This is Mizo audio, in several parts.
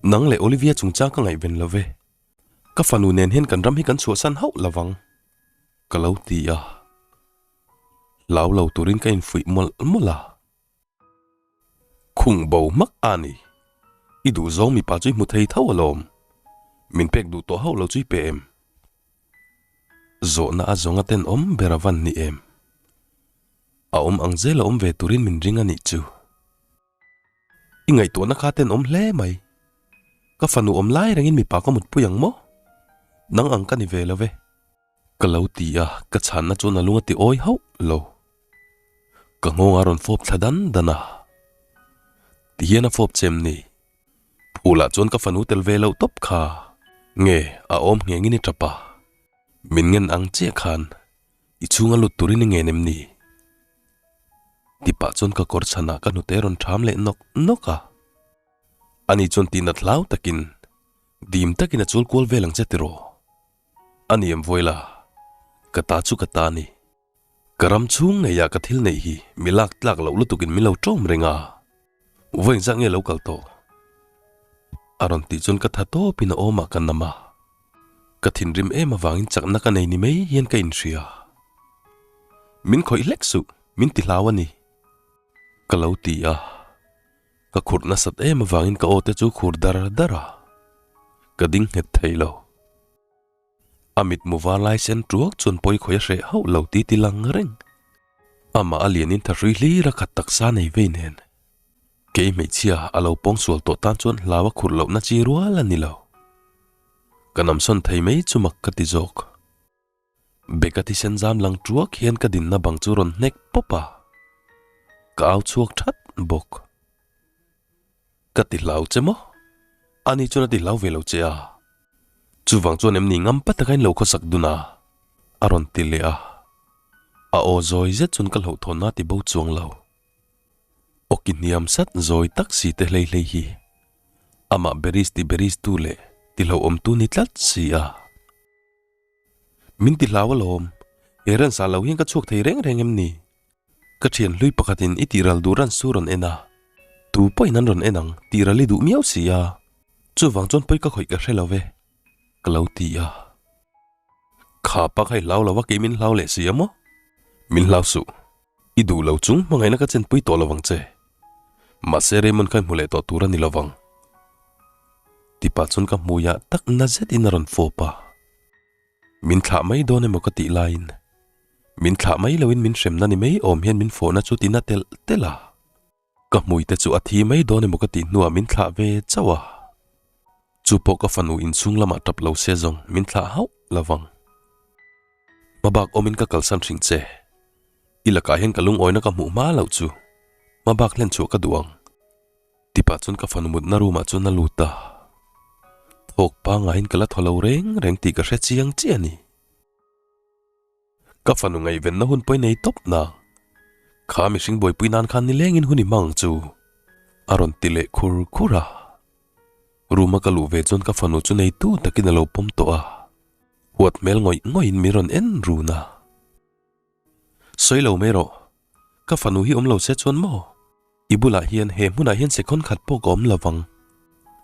Nang leh Olivia chungchang ka ngaihven lo ve. Ka fanu nen hian kan ram hi kan chhuahsan hauh lovang, ka lo ti a. Hlau lo turin ka infuih mawlh mawlh a. Khung bo hmak a ni. I duhzawng mipa chu i hmu thei tho alawm. Min pek duh tawh hauh lo chu i pe em? Zawhna a zawnga tenawm ber a van ni em? A awm ang zel a awm ve turin min ring a nih chu. I ngaihtuahna kha tenawm hle mai. Ka fanu awm lai rengin mipa ka mutpui ang maw? Nang ang ka ni ve lo ve. Ka lo ti a, ka chhanna chuan a lung a ti awi hauh lo. Ka nghawng a rawn fawp thla dan dan a. Tihian a fawp chem ni. Phulah chuan ka fanu tel ve loh tawp kha. Nge a awm nghengin i tap a. Min ngen ang chiah khan i chhunga lut turin i ngen em ni? Tipah chuan ka kawr chhanah ka hnute rawn ṭham leh nawk nawk a. Ani chuan tihnat hlau takin dim takin a chul kual vel ang che tiraw? A ni em Vawila, ka ta chu ka ta ni. Ka ram chhung ngeiah ka thil neih hi mi lak tlak loh lutukin min lo ṭawm reng a. Vawi engzah nge lo kal tawh? A rawn tih chuan ka tha tawpin a awmah ka nam a. Ka thinrim em avangin chakna ka nei ni mai hian ka inhria. Min khawih hlek suh, min ti hlau a ni. Ka lo ti a. Ka khurh nasat em avangin ka aw te chu khur dar dar a, ka ding nghet thei lo. A mitmu var lai sen tuak chuan pawi khawi a hreh hauh lo ti ti lang reng. Amah a lianin thahrui hlir a khat taksa nei vei nen. Kei hmeichhia a lo pawng sual tawh tan chuan hlau a khurh lohna chi rual a ni lo. Ka namsawn thei mai chu mak ka ti zawk. Beka thisen zam lang tuak hian ka dinna bang chu rawn hnek pawp a, ka au chhuak that bawk. Ka ti hlau che maw? Ani chuan a ti hlau ve lo che a. Chuvang chuan em ni ngam pa taka in lo khawsak dun a? A rawn ti leh a. A aw zawi zet chuan ka hlauhthawnna a ti bo chuang lo. Awki hniam sat zawi tak si te hlei hlei hi amah beris ti beris tu leh ti hlauhawm tu ni tlat si a. Min ti hlau alawm, he ransa lo hian ka chhuak thei reng reng em ni? Ka thian hlui pakhatin i tihral duh ran su rawn en a, tu pawhin an rawn en ang tihral i duh miau si a, chuvang chuan pawi ka khawih ka hre lo ve, ka lo ti a. Kha pa kha i hlau lo a kei min hlau leh si a maw? Min hlau suh, i duh lo chung hmangaihna ka chenpui tawh lo vang che. Mahse Raymond kha i hmu leh tawh tur a ni lo vang. Tipa chuan ka hmuiah tak na zetin a rawn fawp a. Min thlah mai dawn emaw ka tih laiin min thlah mai loin min hremna ni mai awm hian min fawhna chu tina telh telh a. Ka hmuite chu a thi mai dawn emaw ka tih hnuah min thlah ve chauh a. Chu pawh ka fanu inchhung lamah tap lo se zawng min thlah hauh lo vang. Hmabak awmin ka kalsan hring che. I lakah hian ka lungawina ka hmuh hma loh chu hmabak hlen chhuah ka duh ang. Tipah chuan ka fanu mutna room ah chuan a lut a, thawk pangaiin ka la thaw lo reng reng tih ka hre chiang chiah a ni. Ka fanu ngaihvenna hun pawh i nei tawp na, kha mihring buaipui nan khan nilengin hun i hmang ang chu, a rawn ti leh khur khur a. Room a ka luh ve chuan ka fanu chu neitu takin a lo pawm tawh a, huat hmel ngawih ngawihin min rawn en run a. Sawi lo mai rawh, ka fanu hi awm lo se chuan maw? I bulah hian he hmunah hian sekhawn khat pawh ka awm lo vang,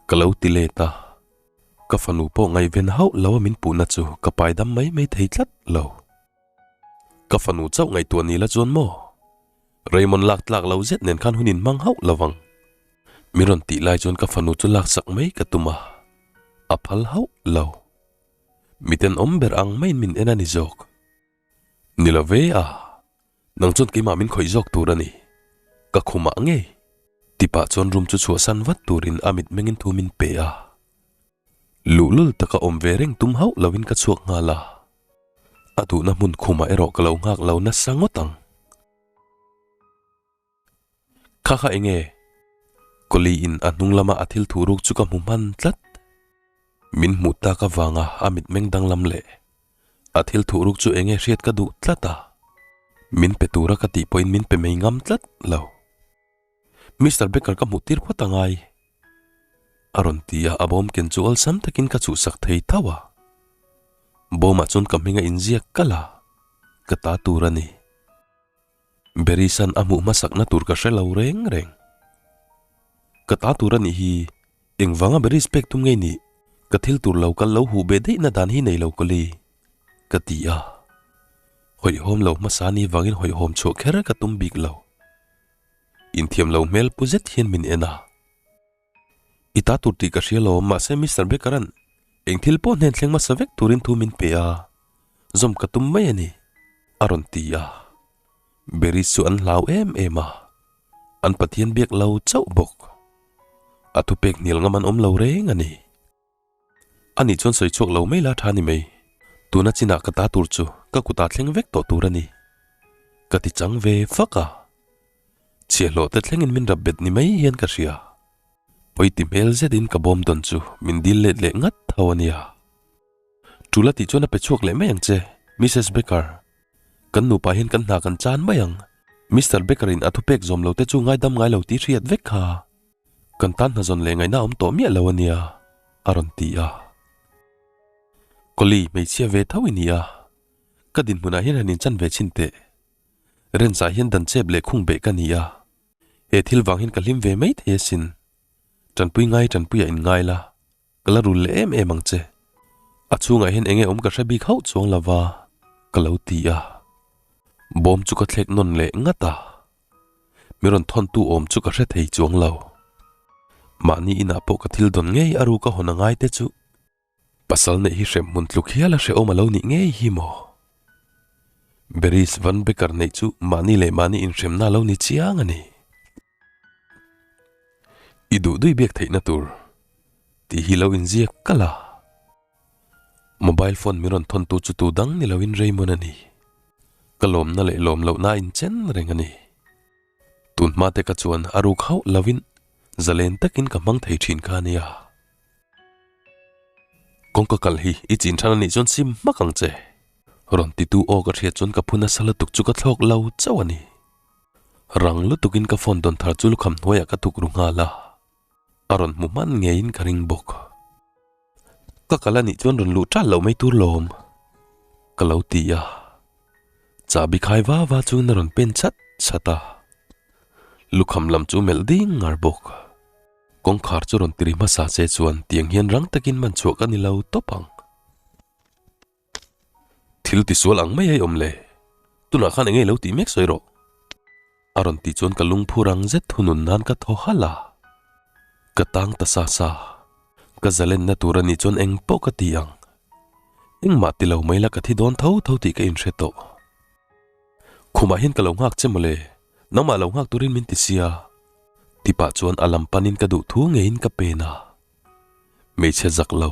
ka lo ti let a. Ka fanu pawh ngaihven hauh lo a min puhna chu ka pai dam mai mai thei tlat lo. Ka fanu chauh ngaihtuah ni la chuan maw? Raymond lak tlak lo zet nen khan hun inhmang hauh lo vang. Min rawn tih lai chuan ka fanu chu laksak mai ka tum a, a phal hauh lo. Miten awm ber ang maiin min en a ni zawk. Ni lo ve a, nang chuan keimah min khawih zawk tur a ni, ka khumah ngei. Tipah chuan room chu chhuahsan vat turin a mitmengin thu min pe a. Luhlul taka awm ve reng tum hauh loin ka chhuak nghal a, a duhna hmun khumah erawh ka lo nghak lo nasa ngawt ang. Kha kha enge? Kawli in a hnung lama a thil thu ruk chu ka hmu hman tlat. Min hmuh tak avanga a mitmeng danglam leh a thil thu ruk chu enge hriat ka duh tlat a, min pe tura ka tih pawhin min pe mai ngam tlat lo. Mister Baker ka hmuh tir phawt angai. A rawn ti a, a bawm ken chu awlsam takin ka chhuhsak thei tho a. Bawmah chuan ka hming a inziak kalh a, ka ta tur a ni. Berisan a hmuh hmasakna tur ka hre lo reng reng. Ka ta tur a nih hi, Engvanga Berries pek tum ngei nih? Ka thil tur lo kal lo huh beh daihna dan hi nei lo Kawli, ka ti a. Hawihhawm lo hmasa ni vangin hawihhawm chhuah kher ka tum bik lo. Inthiam lo hmel pu zet hian min en a. I ta tur tih ka hria lo, mahse Mister Baker-a'n eng thil pawh hnen thleng hmasa vek turin thu min pe a, zawm ka tum mai a ni, a rawn ti a. Berries chu an hlau em em a, an Pathian biak lo chauh bawk. A thupek hnial ngam an awm lo reng a ni. Ani chuan sawi chhuak lo mai la tha ni mai. Tuna chinah ka ta tur chu ka kutah thleng vek tawh tur a ni. Ka ti chang ve fak a. Chhiahhlawh te thlengin min rap bet ni mai hian ka hria. Pawi ti hmel zetin ka bawm dawn chu min dil let leh ngat tho a nia. Tula tih chuan a pe chhuak leh mai ang che, Missus Baker. Kan nupa hian kan hna kan chan mai ang. Mister Baker-in a thupek zawm lo te chu ngaidam ngai lo tih hriat vek kha. Kan tan hnazawn leh ngaihna awm tawh miah lo a nia, a rawn ti a. Kawli, hmeichhia ve tho i ni a, ka dinhmunah hian han inchan ve chhin teh. Renzah hian dan chep leh khung beh ka ni a, he thil vang hian ka hlim ve mai thei asin. Tanpui ngai tanpuiah in ngai la, Ka la rul leh em em ang che. A chhungah hian enge awm ka hre bik hauh chuang lova, ka lo ti a. Bawm chu ka thlek nawn leh ngat a. Mi rawn thawntu awm chu ka hre thei chuang lo. Mahni inah pawh ka thil dawn ngei a ruk a hawn a ngai te chu. Pasal neih hi hrem hmun tluk hial a hrehawm a lo nih ngei hi maw? Beris Van Becker neih chu mahni leh mahni inhremna a lo ni chiang a ni. I duh dui biak theihna tur tih hi lo inziak kalh a. Mobile phone min rawn thawntu chu tu dang ni loin Raymond a ni. Ka lawmna leh lawm lohna a inchen reng a ni. Tun hma te ka chuan a ruk hauh loin zalen takin ka hmang thei thin kha a nia. Kawngka kal hi i chin than a nih chuan sim hmak ang che. Rawn titu aw ka hriat chuan ka phu nasa lutuk chu ka thlawk lo chauh a ni. Rang lutukin ka phone dawn thar chu lukham hnuaiah ka tuk ru nghal a, a rawn hmu hman ngeiin ka ring bawk. Ka kal anih chuan rawn luh ṭal loh mai tur lawm, ka lo ti a. Chahbi khai va va chuan a rawn pen chat chat a, lukham lam chu melh ding ngar bawk. Kawngkhar chu rawn tiri hmasa che chuan tiang hian rang takin man chhuah ka ni lo tawp ang. Thil tisual ang mai ai awm le, tunah khan enge lo tih mek sawi rawh. A rawn tih chuan ka lungphu rang zet thunun nan ka thaw halh a, ka tang ta sa sa. Ka zalenna tur a nih chuan eng pawh ka ti ang. Engmah ti lo mai la ka thi dawn tho tho tih ka inhre tawh. Khumah hian ka lo nghak che mawle, nangmah lo nghak turin min ti sia. Tipah chuan a lam panin ka duh thu ngeiin ka pen a. Hmeichhe zak lo.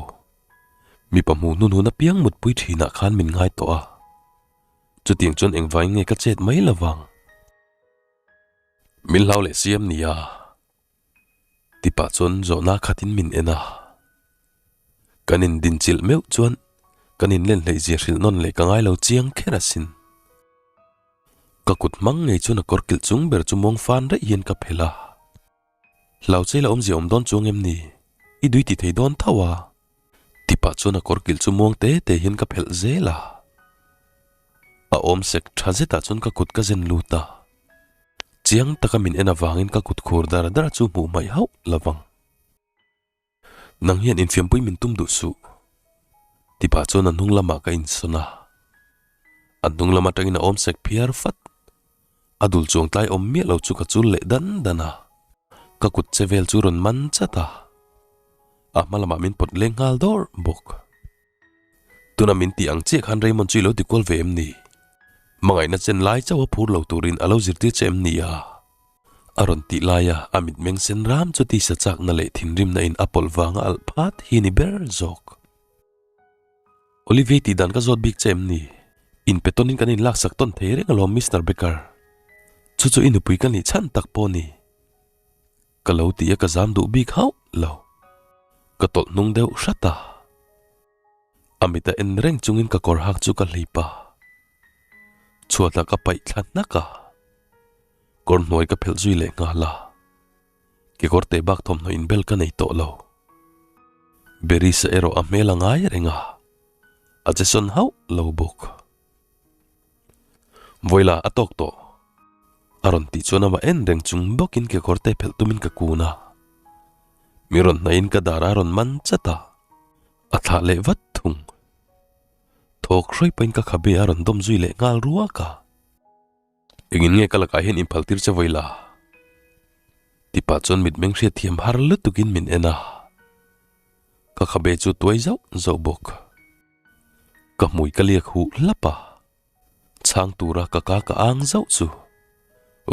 Mipa hmuh hnun hun apiang mutpui thinah khan min ngai tawh a, chutiang chuan engvangin nge ka chet mai lo vang? Min hlau leh siam nia, ti pah chuan zawhna khatin min en a. Kan indinchilh meuh chuan kan inlen hleihzia hrilh nawn leh ka ngai lo chiang kher asin. Ka kut hmang ngei chuan a kawr kilh chung ber chu muang fan raih hian ka phelh a. Hlau che la awmzia awm dawn chuang em ni? I dui ti thei dawn tho a. Ti pah chuan a kawr kilh chu muang te te hian ka phelh zel a. A awm sek tha zetah chuan ka kut ka zen lut a. Chiang taka min en avangin ka kut khur dar dar chu hmuh hmaih hauh lo vang. Nang hian infiampui min tum duh suh. Ti pah chuan a hnung lamah ka insawn a. A hnung lam atangin a awm sek phiar fat. A dul chuang tlai awm miah lo chu ka chul leh dan dan a. Ka kut che vel chu rawn man chat a. A hma lamah min pawt leng nghal dawrh bawk. Tuna min tih ang chiah khan Raymond chu i lo ti kual ve em ni? Hmangaihna chen lai chauh a phur lo turin a lo zirtir che em ni a? A rawn tih laia a mitmeng sen ram chu tisa chakna leh thinrimna in a pawlh vanga alh phat hi ni ber zawk. Olivier tih dan ka zawt bik che em ni? Inpe tawnin kan inlaksak tawn thei reng alawm Mister Baker. Chu chu i nupui ka nih chhan tak pawh ni. Ka lo ti a ka zam duh bik hauh lo. Ka tawlh hnung deuh hrat a. A mit a en reng chungin ka kawr hak chu ka hlip a. Chhuatah ka paih thla hnak a. Kawr hnuai ka phelh zui leh nghal a. Kekawr teh bak thawmhnaw inbel ka nei tawh lo. Berisa erawh a hmel a ngai reng a. A che sawn hauh lo bawk. Vawila a tawk tawh. A rawn tih chuan amah en reng chung bawkin kekawr te phelh tumin ka kun a. Mi rawn hnaihin ka dar a rawn man chat a, a thlah leh vat thung. Thawk hruai pahin ka khabe a rawn dawm zui leh nghal ruak a. Engin nge ka lakah hian inphal tir che vawi la? Ti pah chuan mitmeng hriatthiam har lutukin min en a. Ka khabe chu tuai zauh zauh bawk. Ka hmui ka liak huh hlap a. Chhang tura ka ka ka ang zauh chu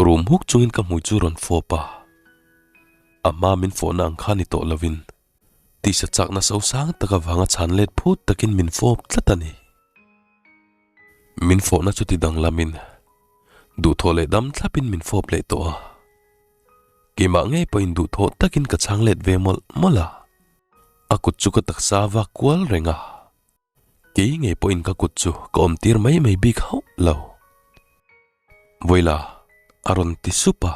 rum huk chungin ka hmui chu rawn fawp a. A hma min fawhna ang kha ni tawh lovin tisa chakna sosang tak avanga chhan let phut takin min fawp tlat a ni. Min fawhna chu ti danglamin duhthawh leh dam thlapin min fawp leh tawh a. Keimah ngei pawhin duhthawh takin ka chhang let ve mawlh mawlh a. A kut chu ka taksa a vak kual reng a. Kei ngei pawhin ka kut chu ka awm tir mai mai bik hauh lo. Vawila a rawn ti sup a.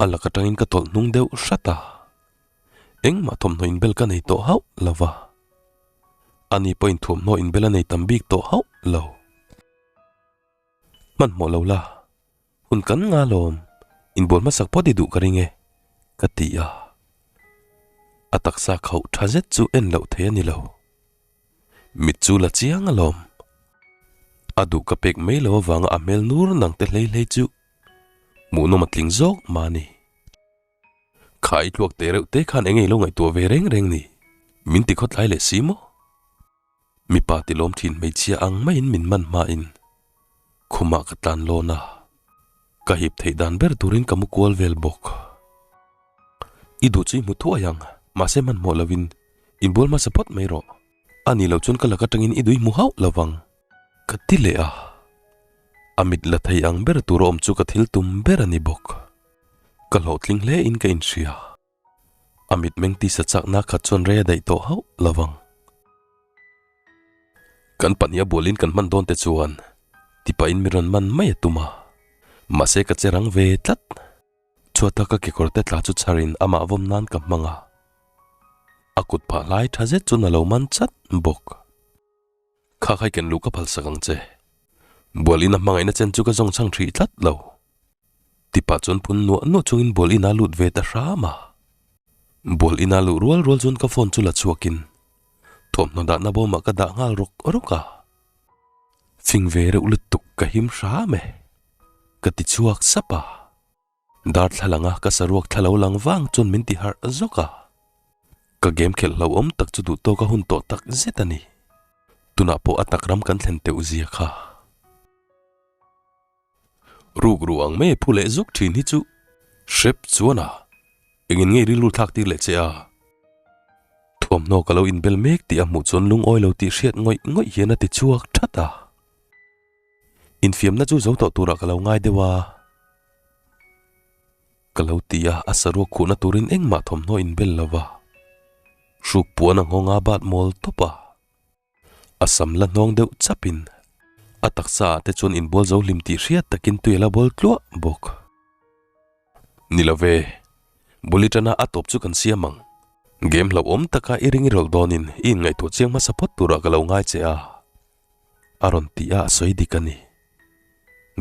A lak atangin ka tawlh hnung deuh hrat a. Engmah thawmhnaw inbel ka nei tawh hauh lo va. Ani pawhin thuamhnaw inbel a nei tam bik tawh hauh lo. Hmanhmawh lo la, hun kan nga lawm, inbual hmasak pawh ti duh ka ring e, ka ti a. A taksa khauh tha zet chu en loh thei a ni lo. Mit chu la chiang alawm. A duh ka pek mai lo avanga a hmel nur nang te hlei hlei chu hmuhnawm a tling zawk mah a ni. Kha i tluak teh reuh te khan eng nge i lo ngaihtuah ve reng reng ni? Min ti khawtlai leh si maw? Mipa ti lawm thin hmeichhia ang maiin min man hmain khumah ka tlan lawn a, ka hip theih dan ber turin ka mu kual vel bawk. I duh chu i hmu thuai ang, mahse hmanhmawh lovin inbual hmasa phawt mai rawh. A ni lo chuan ka lak atangin i duh i hmu hauh lo vang. Ka ti leh a, a mit la thei ang ber tur a awm chu ka thil tum ber a ni bawk. Ka hlawhtling hle in ka inhria. A mitmeng tisa chakna khat chuan rei a daih tawh hauh lo vang. Kan pahnih a bualin kan hman dawn te chuan tipahin mi rawn man mai a tum a, mahse ka che rang ve tlat. Chhuata ka kekawr te tla chu chharin amah vawm nan ka hmang a, a kut phah hlai tha zet chuan a lo man chat bawk. Kha khai ken luh ka phalsak ang che. Bual ina hmangaihna chen chu ka zawng chhang hrih tlat lo. Tipah chuan phun nuah nuah chungin bual ina lut ve ta hram a. Bual ina luh rual rual chuan ka phone chu la chhuakin thawmhnaw dahna bawmah ka dah nghal rawk rawk a. Fing ve reuh lutuk ka him hram e. Ka ti chhuak sap a. Darthlalanga ka saruak thla lo lang vang chuan min ti harh zawk a. Ka game khelh hlauhawm tak chu duh tawk a hun tawh tak zet a ni. Tunah pawh a tak ram kan thlen teuh zia kha. Ruk ru ang mai phu leh zuk thin hi chu hrep chuan a engin ngei rilru thlak tir leh che a. Thuamhnaw ka lo inbel mek tih a hmuh chuan lungawi lo tih hriat ngawih ngawih hian a ti chhuak that a. Infiamna chu zo tawh turah ka lo ngai deuh a. Ka lo ti a, a saruak khuhna turin engmah thawmhnaw inbel lo va. Hruk puan a nghawng a bat mawl tawp a. A sam la hnawng deuh chapin a taksa ah te chuan inbual zo hlim tih hriat takin tui a la bawl tluah bawk. Ni lo ve, Bully tana a tawp chu kan siam ang. Game hlauhawm taka i ring i rawlh dawnin i inngaihtuah chiang hmasa phawt turah ka lo ngai che a. A rawn ti a, a sawi dik a ni.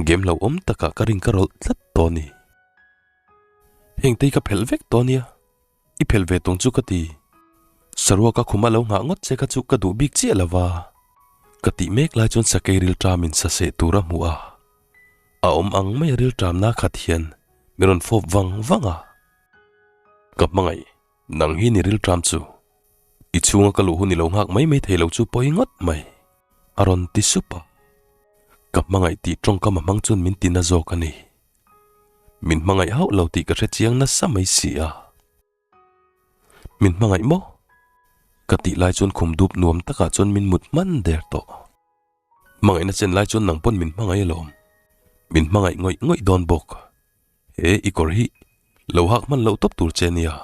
Game hlauhawm takah ka ring ka rawlh tlat tawh a ni. Hengte hi ka phelh vek tawh a nia, i phelh ve tawng chu ka ti. Saruaka khuma lo nghah ngawt che kha chu ka duh bik chiah lo va. Ka tih mek lai chuan sakei rilṭamin saseh tur a hmuh a. A awm ang mai a rilṭamna khat hian min rawn fawp vang vang a. Ka hmangaih, nang hi ni rilṭam chu. I chhunga ka luh hun i lo nghak mai mai thei lo chu pawi ngawt mai, a rawn ti sup a. Ka hmangaih tih tawngkam a hmang chuan min ti na zawk a ni. Min hmangaih hauh lo tih ka hre chiang nasa mai si a. Min hmangaih maw? Ka tih lai chuan khum dup nuam takah chuan min mut hman der tawh. Hmangaihna chen lai chuan nang pawn min hmangaih alawm. Min hmangaih ngawih ngawih dawn bawk. He i kawr hi lo hak hman loh tawp tur che nia.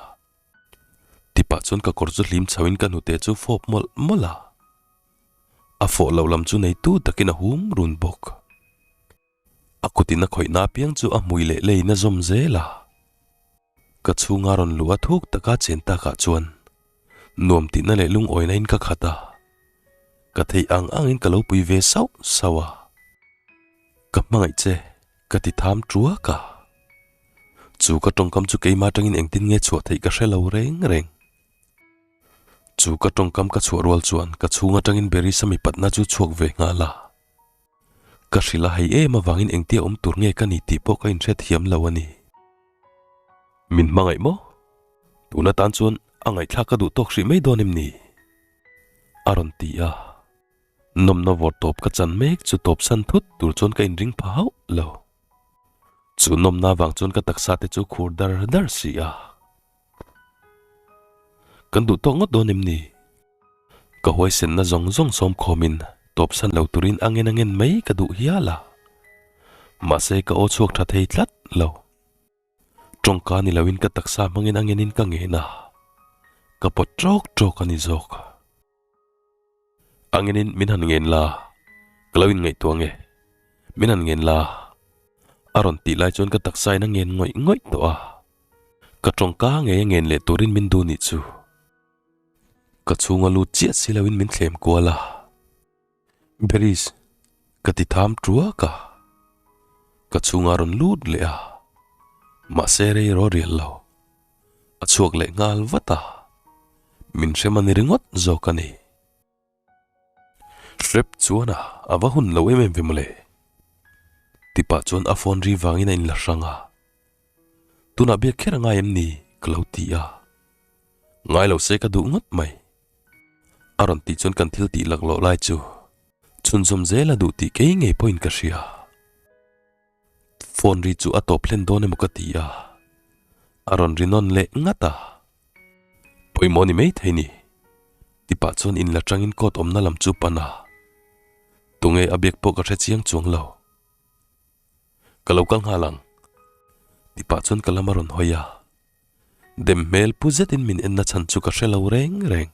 Tipah chuan ka kawr chu hlim chho in ka hnute chu fawp mawlh mawlh a. A fawh loh lam chu neitu takin a hum run bawk. A kutin a khawihna apiang chu a hmui leh leiin a zawm zel a. Ka chhunga rawn luh a thuk taka chen takah chuan nuam tihna leh lungawina in ka khat a. Ka theih ang angin ka lo pui ve sauh sauh a. Ka hmangaih che ka ti tham tuak a. Chu ka tawngkam chu keimah atangin engtin nge chhuah theih ka hre lo reng reng. Chu ka tawngkam ka chhuah rual chuan ka chhung atangin Berisa mipatna chu chhuak ve nghal a. Ka hrilh a hei em avangin engtia awm tur nge ka ni tih pawh ka inhrethiam lo a ni. Min hmangaih maw? Tun atan chuan a ngaihthlak ka duh tawk hrih mai dawn em ni? A rawn ti a. Nawmna vawr tawp ka chan mek chu tawp san thut tur chuan ka inring pha hauh lo. Chu nawmna avang chuan ka taksa te chu khur dar dar si a. Kan duh tawk ngawt dawn em ni? Ka huaisenna zawng zawng sawm khawmin tawp san lo turin a ngen a ngen mai ka duh hial a. Mahse ka aw chhuak tha thei tlat lo. Tawngka ni loin ka taksa hmangin a ngenin ka ngen a, ka pawt tawk tawk a ni zawk. A ngenin min han ngen la, ka lo inngaihtuah nge? Min han ngen la. A rawn tih lai chuan ka taksa in a ngen ngawih ngawih tawh a. Ka tawngka ngei a ngen leh turin min duh nih chu. Ka chhunga lut chiah si loin min thlem kual a. Beris, ka ti tham tuak a. Ka chhunga rawn lut leh a. Mahse rei rawh rial lo. A chhuak leh nghal vat a. Min hrem a ni ringawt zawk a ni. Hrep chuan a, a va hun lo em em ve mawle. Tipah chuan a phone ri vangin a inla hrang a. Tunah biak kher a ngai em ni? ka lo ti a. Ngai lo se ka duh ngawt mai. A rawn tih chuan kan thil tih laklawh lai chu chhunzawm zel a duh tih kei ngei pawhin ka hria. Phone ri chu a tawp hlen dawn emaw ka ti a, a rawn ri nawn leh ngat a. Pawimawh ni mai thei ni. Tipah chuan inla tangin coat awmna lam chu pan a. Tunge a biak pawh ka hre chiang chuang lo. Ka lo kal nghal ang. Tipah chuan ka lam a rawn hawi a. Dem hmel pu zetin min enna chhan chu ka hre lo reng reng.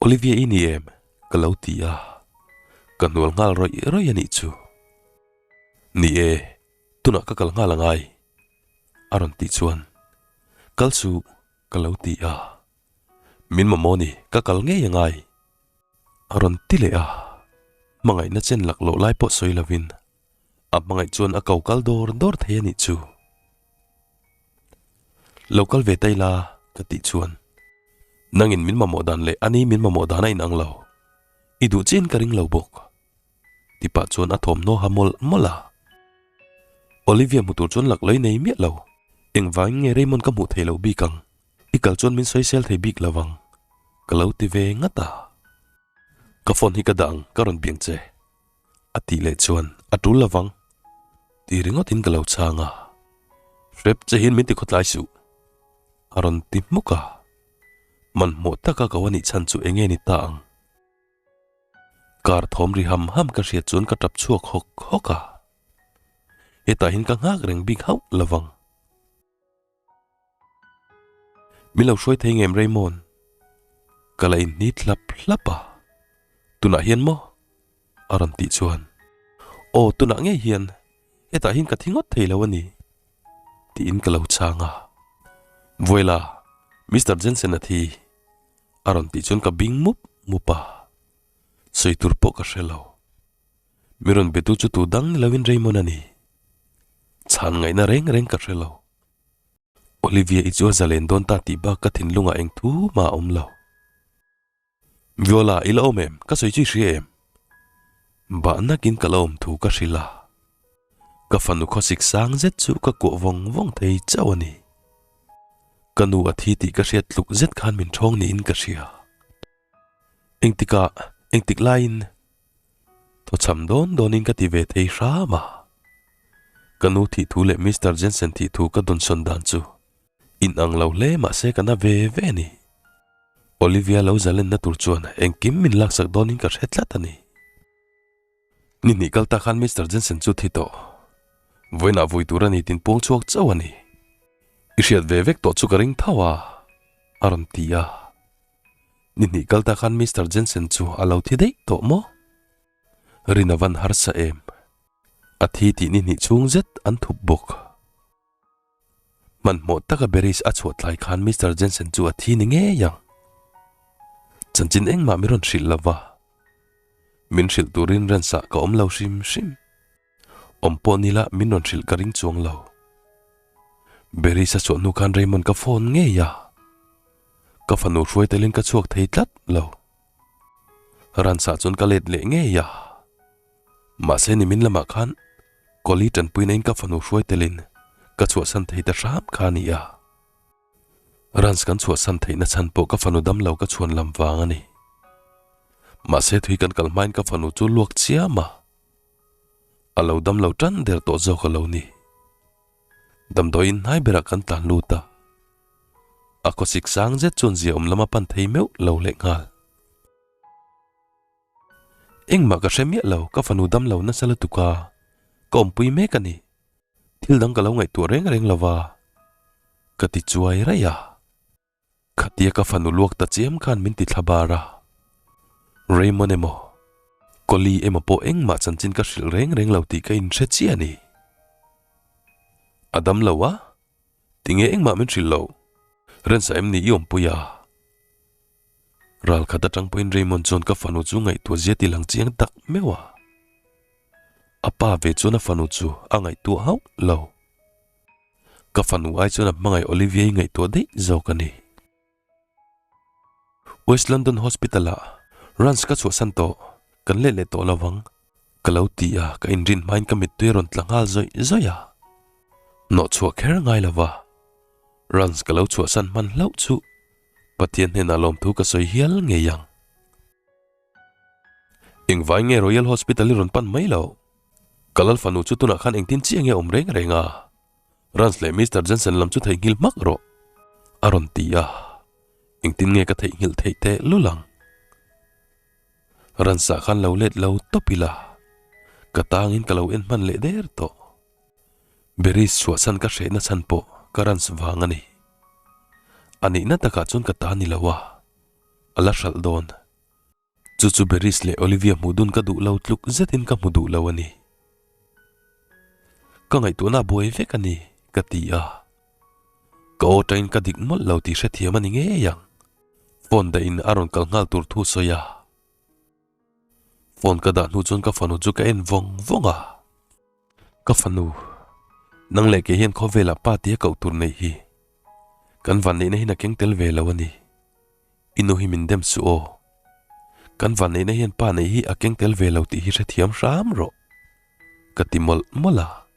Olivia i ni em? Ka lo ti a, ka hnual nghal rawih rawih a nih chu. Ni e, tunah ka kal nghal angai, a rawn tih chuan kal suh ka lo ti a, min mamawh ni ka kal ngei angai, a rawn ti leh a, hmangaihna chen laklawh lai pawh sawi lovin a hmangaih chuan a ko kal dawr dawr thei a nih chu. Lo kal ve ta ila ka tih chuan nangin min mamawh dan leh ani min mamawh dan a inang lo, i duh chiin ka ring lo bawk ti pah chuan a thawmhnaw ha mawlh mawlh a. Olivia hmu tur chuan lak lawih nei miah lo, engvangin nge Raymond ka hmuh thei loh bik ang, i kal chuan min sawisel thei bik lo vang ka lo ti ve ngat a. Ka phone hi ka dah ang ka rawn biang che. A tih leh chuan a tul lovang tih ringawtin ka lo chhang a, Hrep che hian min ti khawtlai suh a rawn ti hmuk a, hmanhmawh taka ko a nih chhan chu enge ni ta ang? Car thawm ri ham ham ka hriat chuan ka tap chhuak hawk hawk a, hetah hian ka nghak reng bik hauh lovang. Min lo hruai thei ngem Raymond? Ka la inhnit hlap hlap a, Tunah hian maw? A rawn tih chuan, Aw tunah ngei hian, hetah hian ka thi ngawt thei lo a ni, tiin ka lo chhang a. Vuaila, Mister Jensen a thi, a rawn tih chuan ka bing mup mup a, sawi tur pawh ka hre lo. Mi rawn betu chu tu dang ni loin Raymond a ni. Chhan ngaihna reng reng ka hre lo. Olivia i chu a zalen dawn ta tih bak ka thinlungah eng thu mah a awm lo. Viola, i la awm em? Ka sawi chu i hria em? Bah nakin ka la awm thu ka hrilh a. Ka fanu khawsik sang zet chu ka kuah vawng vawng thei chauh a ni. Ka nu a thi tih ka hriat tluk zet khan min ṭhawng niin ka hria. Engtikah, engtik laiin thawchham dawn dawnin ka ti ve thei hram a. Ka nu thih thu leh Mister Jensen thih thu ka dawnsawn dan chu inang lo hle mahse ka na ve ve a ni. Olivia lo zalenna tur chuan engkim min laksak dawnin ka hre tlat a ni. Ni hnih kal ta khan Mister Jensen chu thi tawh. Vawiinah vui tur a ni tin puang chhuak chauh a ni. I hriat ve vek tawh chu ka ring tho a, a rawn ti a. Ni hnih kal ta khan Mister Jensen chu a lo thi daih tawh maw? Rin a van harsa em? A thi tih ni hnih chhung zet an thup bawk. Hmanhmawh taka Beris a chhuah tlai khan Mister Jensen chu a thi ni ngei ang. Chanchin engmah mi rawn hrilh lo va. Min hrilh turin rensah ka awm lo hrim hrim. Awm pawh nila min rawn hrilh ka ring chuang lo. Berisa chhuah hnu khan Raymond ka phone ngei a, ka fanu hruai telin ka chhuak thei tlat lo. Ransa chuan ka let leh ngei a, mahse nimin lamah khan Kawli tanpuina in ka fanu hruai telin ka chhuahsan thei ta hram kha a ni a. Rans kan chhuahsan theihna chhan pawh ka fanu damlo ka chhuan lam vang a ni. Mahse thui kan kal hmain ka fanu chu luak chiam a, a lo damlo tan der tawh zawk a lo ni. Damdawiin hnai berah kan tlan lut a, a khawsik sang zet chuan zia awm lam a pan thei meuh lo leh nghal. Engmah ka hre miah lo, ka fanu damlo nasa lutuk a, ka awmpui mek a ni. Thil dang ka lo ngaihtuah reng reng lo va, ka ti chuai raih a. Khatia ka fanu luak ta chiam khan min ti thla bar a. Raymond emaw, Collie emaw pawh engmah chanchin ka hrilh reng reng lo tih ka inhre chiah a ni. A dam lo a, tinge engmah min hrilh loh? Rensa em ni i awmpui a? Ral khat atang pawhin Raymond chuan ka fanu chu ngaihtuah zia ti lang chiang tak meuh a. A pa ve chuan a fanu chu a ngaihtuah hauh lo. Ka fanu ai chuan a hmangaih Olivia-i ngaihtuah daih zawk a ni. West London Hospital-ah Rans ka chhuahsan tawh, kan let leh tawh lo vang, ka lo ti a, ka inrin hmain ka mittui a rawn tla nghal zawih zawih a. Hnawhchhuah kher ngai lo va, Rans ka lo chhuahsan hman hlauh chu Pathian hnenah lawmthu ka sawi hial ngei ang. Engvai nge Royal Hospital i rawn pan mai lo? Ka lal fanu chu tunah khan engtin chiah nge awm reng reng a? Rans leh Mister Jensen lam chu theihnghilh hmak rawh, a rawn ti a. Engtin nge ka theihnghilh theih teh lul ang? Rans-ah khan lo let lo tawp ila, ka tangin ka lo en hman leh der tawh. Berries chhuahchhan ka hrehna chhan pawh ka Rans vang a ni. A nihna takah chuan ka ta ni lo a, a la hralh dawn. Chu chu Beris leh Olivia hmuh dun ka duh lo tluk zetin ka hmu duh lo a ni. Ka ngaihtuahna a buai vek a ni, ka ti a. Ka aw tain ka dik mawlh lo tih hrethiam a ni ngei ang. Phone dahin a rawn kal nghal tur thu sawi a. Phone ka dah hnu chuan ka fanu chu ka en vawng vawng a. Ka fanu, nang leh kei hian khawvelah pa tia koh tur neih hi kan vanneihna hian a keng tel ve lo a ni. I nu hi min dem suh aw. Kan vanneihna hian pa neih hi a keng tel ve lo tih hi hrethiam hram rawh, ka ti mawlh mawlh a.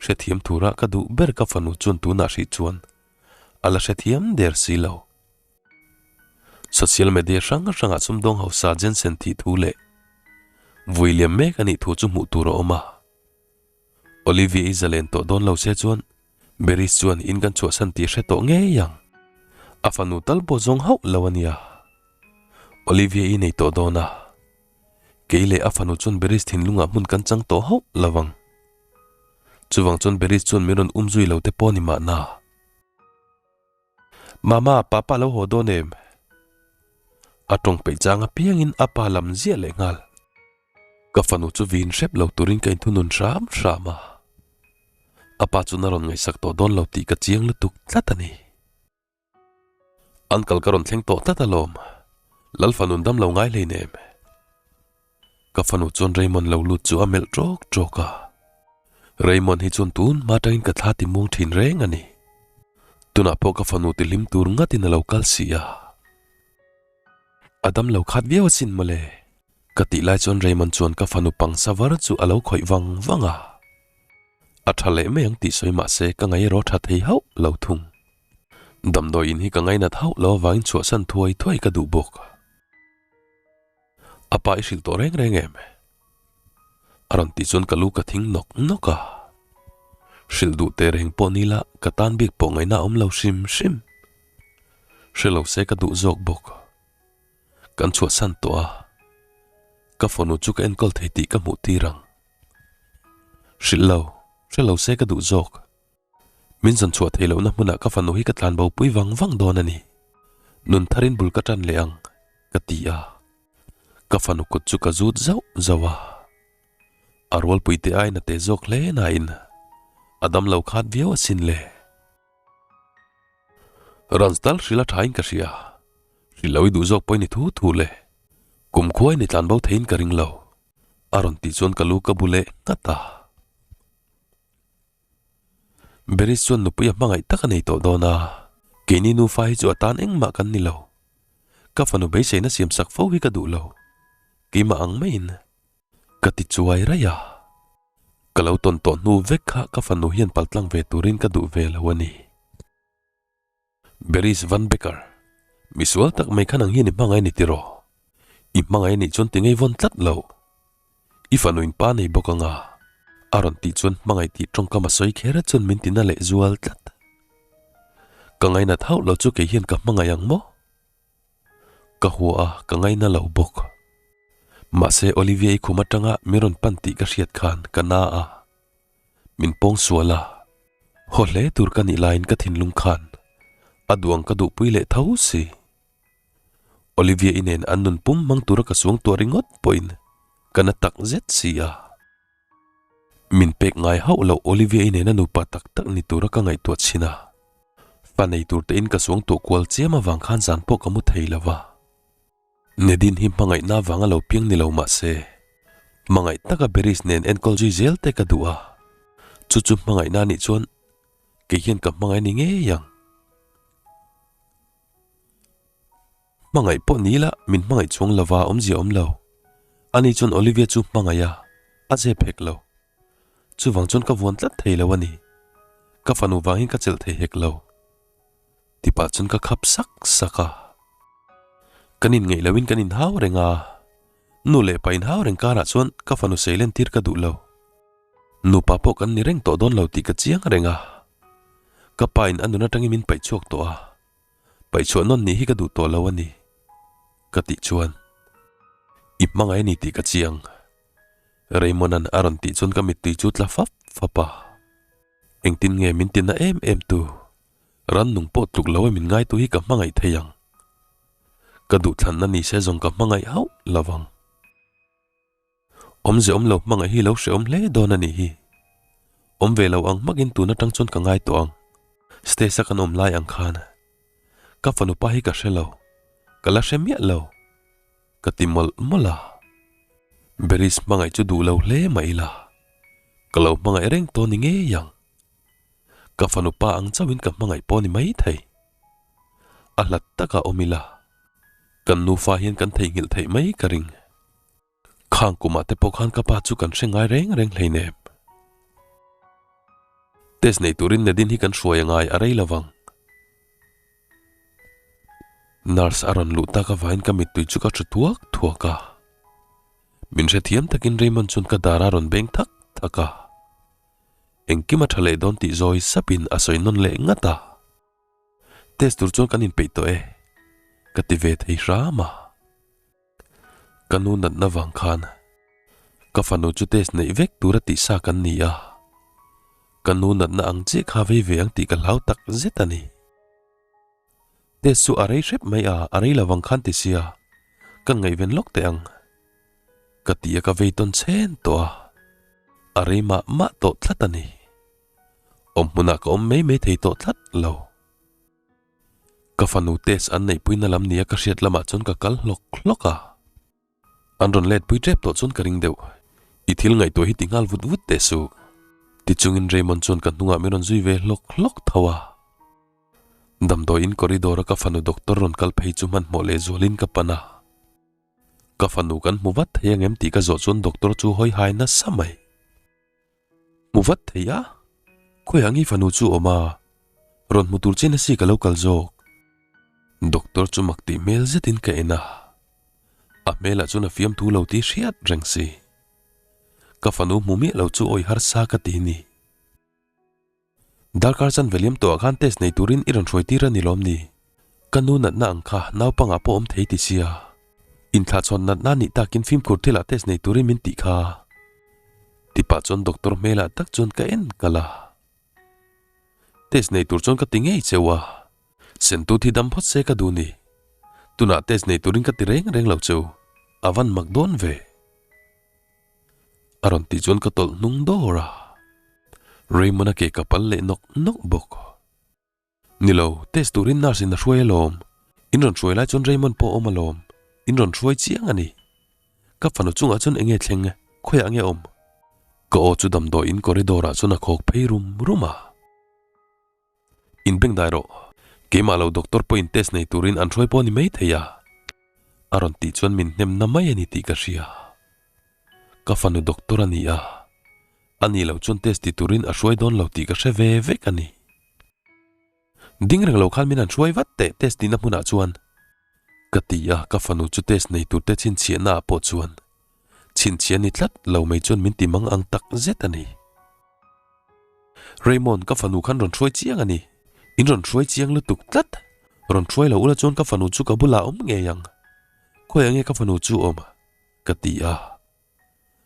Hrethiam tura ka duh ber ka fanu chuan tunah hrih chuan a la hrethiam der si lo. Social media hrang hrangah sumdawng hausa Jensen thih thu leh vui liam mek a nih thu chu hmuh tur a awm a. Olivia-i zalen tawh dawn lo se chuan Beris chuan in kan chhuahsan tih hre tawh ngei ang. A fanu tal pawh zawng hauh lo a nia. Olivia-i nei tawh dawn a. Kei leh a fanu chuan Beris thinlungah hmun kan chang tawh hauh lo ang. Chuvang chuan Beris chuan min rawn um zui lo te pawh a ni mahna. Mama, papa lo haw dawn em? A tawng peih chang apiangin a pa lam ziah leh nghal. Ka fanu chu vin hrep lo turin ka inthunun hram hram a. A pa chu na rawn ngaihsak tawh dawn lo tih ka chiang lutuk tlat a ni. Uncle ka rawn thleng tawh tlat alawm. Lal fanun dam lo ngai hleinem. Ka fanu chuan Raymond lo lut chu a melh ṭawk ṭawk a. Raymond hi chuan tun hma atangin ka thla ti muang ṭhin reng a ni. Tunah pawh ka fanu ti hlim tur ngatin a lo kal si a. A dam lo khat viau asin mawle. Ka tih lai chuan Raymond chuan ka fanu pangsa var chu a lo khawih vang vang a. A ṭha leh mai ang tih sawi mah se ka ngaih erawh ṭha thei hauh lo thung. Damdawi in hi ka ngainat hauh lo avangin chhuahsan thuai thuai ka duh bawk. A pa i hrilh tawh reng reng em? A rawn tih chuan ka lu ka thing nawk nawk a. Hrilh duh teh reng pawh ni la ka tan bik pawh ngaihna a awm lo hrim hrim. Hre lo se ka duh zawk bawk. Kan chhuahsan tawh a, ka fanu chu ka enkawl thei tih ka hmuh tir ang. Hrilh lo, hre lo se ka duh zawk. Min zawn chhuah theih lohna hmunah ka fanu hi ka tlan bo pui vang vang dawn a ni. Nun tharin bul ka tan leh ang, ka ti a. Ka fanu kut chu ka zut zauh zauh a. A rualpui te aiin a te zawk hle nain a dam lo khat viau asin le. Runs tal hrilh a thain ka hria. Hrilh lo i duh zawk pawh i ni thu thu le. Kumkhua i ni tlan bo theiin ka ring lo, a rawn tih chuan ka lu ka bu leh nghat a. Beris chuan nupui a hmangaih tak a nei tawh dawn a, keini nufa hi chu a tan engmah kan ni lo. Ka fanu beiseina siam sak fo hi ka duh lo, keimah ang maiin ka ti chuai raih a. Ka lo tawn tawh hnu vek kha ka fanu hian paltlang ve turin ka duh ve lo a ni. Beris Van Becker, Misual tak mai khan ang hian i hmangaih a ni tiraw? I hmangaih a nih chuan ti ngei vawn tlat lo. I fanu in pa nei bawk anga a rawn tih chuan hmangaih tih tawngkam a sawi kher chuan min tina leh zual tlat. Ka ngainat hauh lo chu kei hian ka hmangaih ang maw? Ka hua a, ka ngaina lo bawk. Mahse Olivia i khum atanga min rawn pan tih ka hriat khan ka na a. Min pawng sual a, haw hle tur ka nih laiin ka thinlung khan a duh ang ka duhpui leh tho si. Olivia-i nen an nun pum hmang tura ka suang tuah ringawt pawhin ka na tak zet si a. Min pek ngai hauh loh Olivia-i nena nupa tak tak ni tura ka ngaihtuah chhin a, fa nei tur tein ka suang tuah kual chiam avang khan zan pawh ka mu thei lo va. Nedin hi hmangaihna avanga lo piang ni lo mah se, hmangaih taka Beris nen enkawl zui zel te ka duh a, chu chu hmangaihna anih chuan kei hian ka hmangaih ni ngei ang. Hmangaih pawh ni ila min hmangaih chuang lova awmzia awm lo. Ani chuan Olivia chu hmangaih a, a zep hek lo. Chuvang chuan ka vuan tlat thei lo a ni. Ka fanu vangin ka chelh thei hek lo. Ti pah chuan ka khap sak sak a. Kan inngeih loin kan inhau reng a, nu leh pa inhau reng karah chuan ka fanu seilen tir ka duh lo. Nupa pawh kan ni reng tawh dawn lo tih ka chiang reng a. Ka pa in a nun atangin min paih chhuak tawh a, paih chhuah nawn nih hi ka duh tawh lo a ni, ka tih chuan i hmangaih a ni tih ka chiang. Raymond-a'n a rawn tih chuan ka mittui chu tla fap fap a. Engtin nge min tina em em tu? Rannung pawh tluk lo e min ngaitu hi ka hmangaih thei ang. Ka duhthlanna ni se zawng ka hmangaih hauh lo vang. Awmze awm lo hmangaih hi lo hrehawm hle dawn a nih hi. Awm ve lo ang hmakin tun atang chuan ka ngai tawh ang. Stage a kan awm lai ang khan ka fanu pa hi ka hre lo, ka la hre miah lo, ka ti mawlh mawlh a. Beris hmangaih chu duh lo hle mah ila, ka lo hmangaih reng tawh ni ngei ang. Ka fanu pa ang chauhin ka hmangaih pawh ni mai thei. A hlat takah awm ila, kan nufa hian kan theihnghilh theih mai ka ring. Khang kumah te pawh khan ka pa chu kan hre ngai reng reng hleinem. Test nei turin Nadine hi kan hruai a ngai a rei lovang. Nurse a rawn luh tak avangin ka mittui chu ka thu thuak thuak a. Min hrethiam takin Raymond chuan ka dar a rawn beng thak thak a. Engkim a tha leh dawn tih zawi sapin a sawi nawn leh ngat a. Test tur chuan kan inpeih tawh e, ka ti ve thei hram a. Ka nu natna vang khan ka fanu chu test neih vek tura tih sa kan ni a. Ka nu natna ang chiah kha vei ve ang tih ka hlau tak zet a ni. Test chu a rei hrep mai a, a rei lovang khan ti sia, ka ngaihven lawk teh ang. Ka ti a ka vei tawn chhen tawh a, a rei mah mah tawh tlat a ni. Awm hmunah ka awm mai mai thei tawh tlat lo. Ka fanu test an neihpuina lam nia ka hriat lamah chuan ka kal hlawk hlawk a. An rawn let pui tep tawh chuan ka ring deuh. I thil ngaihtuah hi ti nghal vut vut teh suh. Tichungin Raymond chuan ka hnungah min rawn zui ve hlawk hlawk tho a. Damdawiin corridor a ka fanu doctor rawn kal phei chu hmanhmawh lehzualin ka pan a. Ka fanu kan hmu vat thei angem tih ka zawh chuan doctor chu hawi hai nasa mai. Hmu vat thei a? Khawiah nge fanu chu awm a? Rawn hmu tur chian asi ka lo kal zawk. Doctor chu mak tih hmel zetin ka en a. A hmelah chuan a fiamthu lo tih hriat reng si. Ka fanu hmu miah lo chu awi harsa ka ti ni. Darkar chan veliam tawhah khan test nei turin i rawn hruai tir a ni lawm ni? Ka nu natna ang kha naupangah pawh awm thei ti sia. Inthlahchhawn natna nih takin fimkhur thilah test nei turin min tih kha. Ti pah chuan doctor hmelah tak chuan ka en kal a. Test nei tur chuan ka ti ngei cheu a. Sentu thi dam phawt se ka duh ni. Tunah test nei turin ka ti reng reng lo cheu. A van mak dawn ve. A rawn tih chuan ka tawlh hnung dawr a, Raymond a ke ka pal leh nawk nawk bawk. Ni lo, test turin nurse in a hruai alawm. In rawn hruai lai chuan Raymond pawh a awm alawm. In rawn hruai chiang a ni. Ka fanu chungah chuan enge thleng, khawiah nge awm? Ka aw chu damdawiin corridor ah chuan a khawk phei rum rum a. Inbengdai rawh. Keimah lo doctor pawhin test nei turin an hruai pawh a ni maithei a. A rawn tih chuan min hnemna mai a ni tih ka hria. Ka fanu doctor a ni a, a nih loh chuan test ti turin a hruai dawn lo tih ka hre ve vek a ni. Ding reng lo khan min han hruai vat teh test tihna hmunah chuan. Ka ti a, ka fanu chu test nei turte chhinchhiahna ah pawh chuan chhinchhiah ni tlat lo mai chuan min ti mang ang tak zet a ni. Raymond, ka fanu khan rawn hruai chiang a ni. In rawn hruai chiang lutuk tlat. Rawn hruai lo ula chuan ka fanu chu ka bulah a awm ngei ang. Khawiah nge ka fanu chu awm? Ka ti a.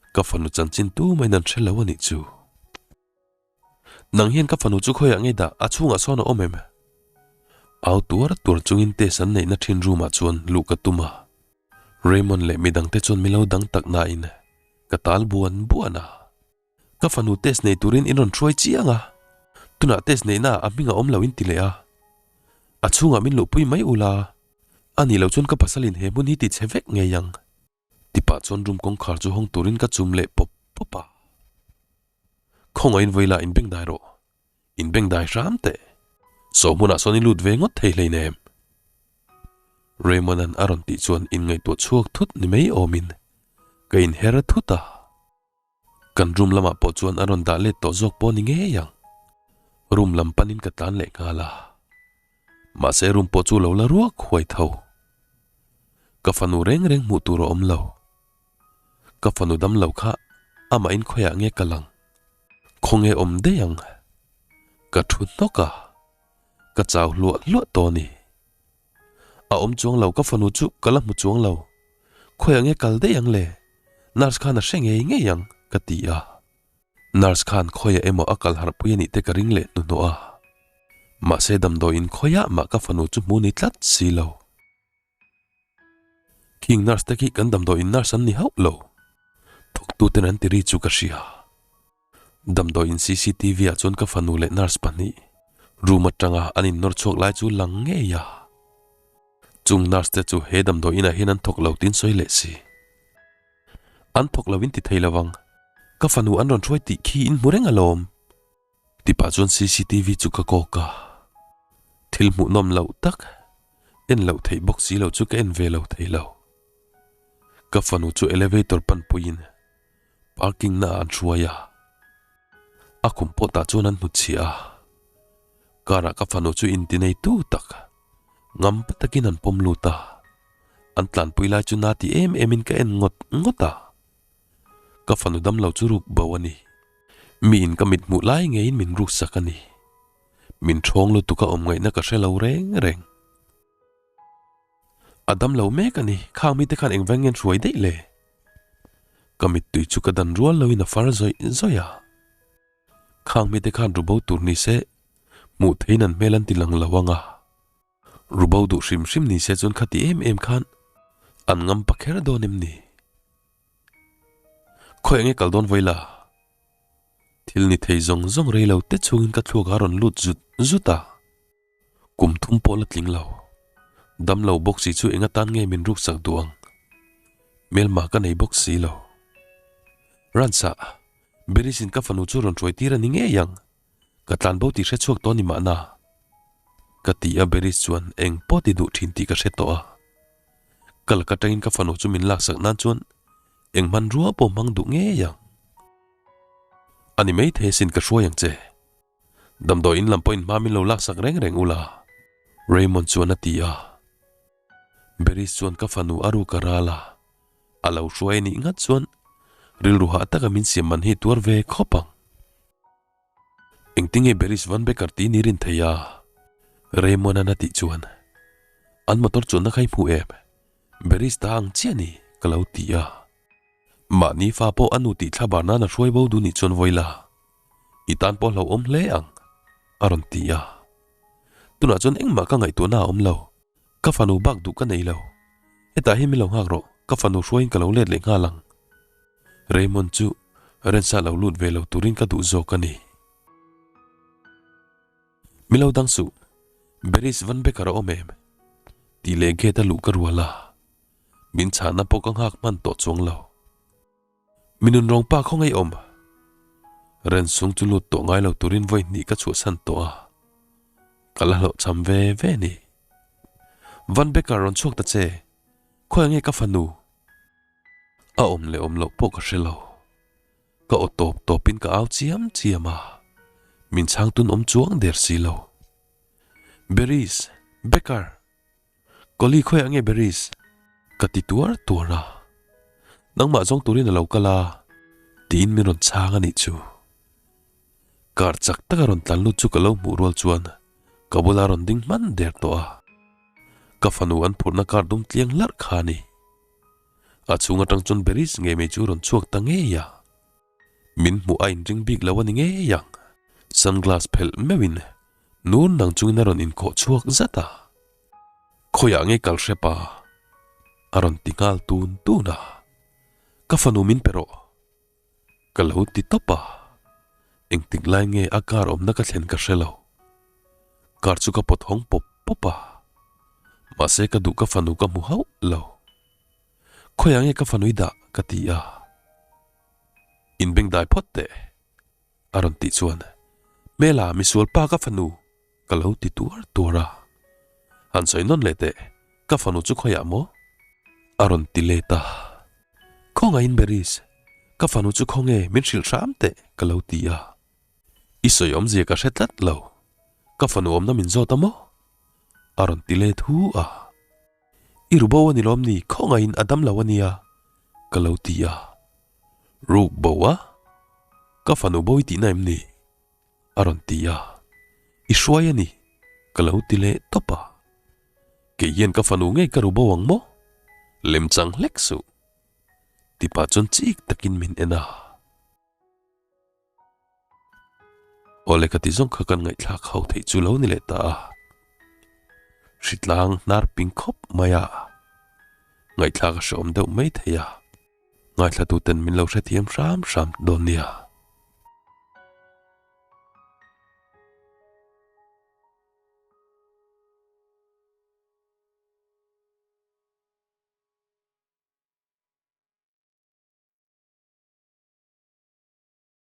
Ka fanu chanchin tumahin an hre lo a nih chu. Nang hian ka fanu chu khawiah nge dah? A chhungah sawn a awm em? Au tuar tuar chungin test an neihna thin room ah chuan luh ka tum a. Raymond leh midangte chuan min lo dang tak nain ka tal buan buan a. Ka fanu test nei turin in rawn hruai chiang a, tunah test neihna ah a hming a awm lo in ti leh a. A chhungah min luhpui mai ula, a nih loh chuan ka pasalin he hmun hi ti chhe vek ngei ang. Tipah chuan room kawngkhar chu hawng turin ka chum leh pawp pawp a. Khawngaih in vawilah in bengdai rawh, in bengdai hram teh. Saw hmunah sawn i lut ve ngawt thei hleinem. Raymond-a'n a rawn tih chuan inngaihtuah chhuak thut ni mai awmin ka inher thut a. Kan room lamah pawh chuan a rawn dah let tawh zawk pawh ni ngei ang. Room lam panin ka tlan leh nghal a. Mahse room pawh chu lo la ruak huai tho. Ka fanu reng reng hmuh tur a awm lo. Ka fanu dam lo kha amahin khawiah nge ka lang? Khawnge awm daih ang? Ka thu hnawk a, ka chau hluah hluah tawh a ni. A awm chuang lo, ka fanu chu ka la hmu chuang lo. Khawiah nge kal daih ang le? Nurse khan a hre ngei ngei ang, ka ti a. Nurse khan khawiah emaw a kal harh pui a nih te ka ring leh hnuhnawh a. Mahse damdawiin khawiah mah ka fanu chu hmu ni tlat si lo. Khing nurse te khi kan damdawiin nurse an ni hauh lo. Thawktuten an ti ri chu ka hria. Damdawiin cctv ah chuan ka fanu leh nurse pahnih room atanga an innawr chhuak lai chu lang ngei a. Chung nurse te chu he damdawiin ah hian an thawk lo tiin sawi leh si. An thawk lo in ti thei lovang, ka fanu an rawn hruai tih khi in hmu reng alawm. Tipah chuan cctv chu ka kawk a, thil hmuhnawm loh tak, en loh theih bawk si lo chu ka en ve lo thei lo. Ka fanu chu elevator panpuiin Parking na ah an hruai a, a khum pawh tah chuan an hnutchhiah a, car ah ka fanu chu inti nei tu tak ngam pa takin an pawm lut a, an tlanpui lai chu na ti em em in ka en ngawt ngawt a, ka fanu damlo chu ruk bo a ni, mi in ka mit hmuh lai ngeiin min ruk sak a ni, min thawng lutuk a awm ngaihna ka hre lo reng reng. A dam lo mek a ni, khang mite khan engveng nge an hruai daih le? Ka mittui chu ka dan rual loin a far zawih zawih a. Khang mite khan rubo tur ni se, hmuh theiin an hmel an ti lang lo ang a. Rubo duh hrim hrim ni se chuan khati em em khan an ngam pa kher dawn em ni? Khawi enge kal dawn vawi la? Thil ni thei zawng zawng rei lo te chhungin ka thluak a rawn lut zut zut a. Kum thum pawh la tling lo. Dam lo bawk si chu eng atan nge min ruksak duh ang? Hmelma ka nei bawk si lo. Ransa, Beris in ka fanu chu rawn hruai tir a ni ngei ang. Ka tlan bo tih hre chhuak tawh a ni mahna. Ka ti a Beris chuan eng pawh ti duh thin tih ka hre tawh a. Ka lak atangin ka fanu chu min laksak nan chuan eng hmanrua pawh hmang duh ngei ang. A ni maithei asin ka hruai ang che. Damdawi in lam pawhin hma min lo laksak reng reng ula, Raymond chuan a ti a. Beris chuan ka fanu a ruk a ral a, a lo hruai a nih ngat chuan rilru hah taka min siam man hi tuar ve khawp ang. Engtinge Beris Van Becker tih ni rin thei a? Raymond-a'n a tih chuan, An motor chuanna kha i hmu em? Beris ta ang chiah ni, ka lo ti a. Mahni fa pawh a nu tih thla bar nan a hruai bo duh nih chuan vawi la, i tan pawh hlauhawm hle ang, a rawn ti a. Tunah chuan engmah ka ngaihtuahna a awm lo, ka fanu bak duh ka nei lo. Hetah hian min lo nghak rawh, ka fanu hruaiin ka lo let leh nghal ang. Raymond chu Rensa lo lut ve lo turin ka duh zawk a ni. Mi lo dang suh, Beris Van Becker a awm em? Tih leh gate a luh ka rual a. Min chhahna pawh ka nghak hman tawh chuang lo. Mi nunrawng pa khaw ngei awm. Rensung chu lut tawh ngai lo turin vawi hnih ka chhuahsan tawh a. Ka la hlauhchham ve ve ni. Van Becker rawn chhuak ta che, khawiah nge ka fanu? A awm leh awm loh pawh ka hre lo. Ka aw tawp tawpin ka au chiam chiam a, min chhang tun awm chuang der si lo. Berries, Becker! Kawli khawiah nge Berries? Ka ti tuar tuar a, nangmah zawng turin a lo kal a, tiin min rawn chhang a nih chu. Kar chak taka rawn tlan lut chu ka lo hmuh rual chuan ka bula rawn ding hman der tawh a. Ka fanu an phurhna kar dum tliang hlarh kha a ni. A chhung atang chuan Berries ngei mai chu rawn chhuak ta ngei a. Min hmuh a inring bik lo a ni ngei ang. Sunglass phelh meuhin nur nang chungin a rawn inkhawh chhuak zat a. Khawiah nge kal hrep a? A rawn ti nghal tun tun a. Ka fanu min pe rawh. Ka lo ti tawp a. Engtik lai nge a car awmna ka thlen ka hre lo. Car chu ka pawt hawng pawp pawp a. Mahse ka duh ka fanu ka hmu hauh lo. Khawiah nge ka fanu i dah? Ka ti a. Inbengdai phawt teh, a rawn tih chuan, Hmela, misual pa ka fanu, ka lo ti tuar tuar a. Han sawi nawn leh teh, ka fanu chu khawiah maw? A rawn ti let a. Khawngaihin Beris, ka fanu chu khawnge min hrilh hram teh, ka lo ti a. I sawi awmzia ka hre tlat lo, ka fanu awmna min zawt a maw? A rawn ti let hu a. I ru bo a ni lawm ni, khawngaihin a dam lo a nia, ka lo ti a. Ruk bo a? Ka fanu bo i tihna em ni? A rawn ti a. I hruai a ni, ka lo ti leh tawp a. Kei hian ka fanu ngei ka ru bo ang maw? Lemchang hlek suh. Tipa chuan chik takin min en a. Awle ka ti zawng kha kan ngaihthlak ho theih chu lo ni leh ta a. Hritlang hnar ping khawp mai a. Ngaihthlak a hrehawm deuh mai thei a. Ngaithlatuten min lo hrethiam hram hram dawn nia.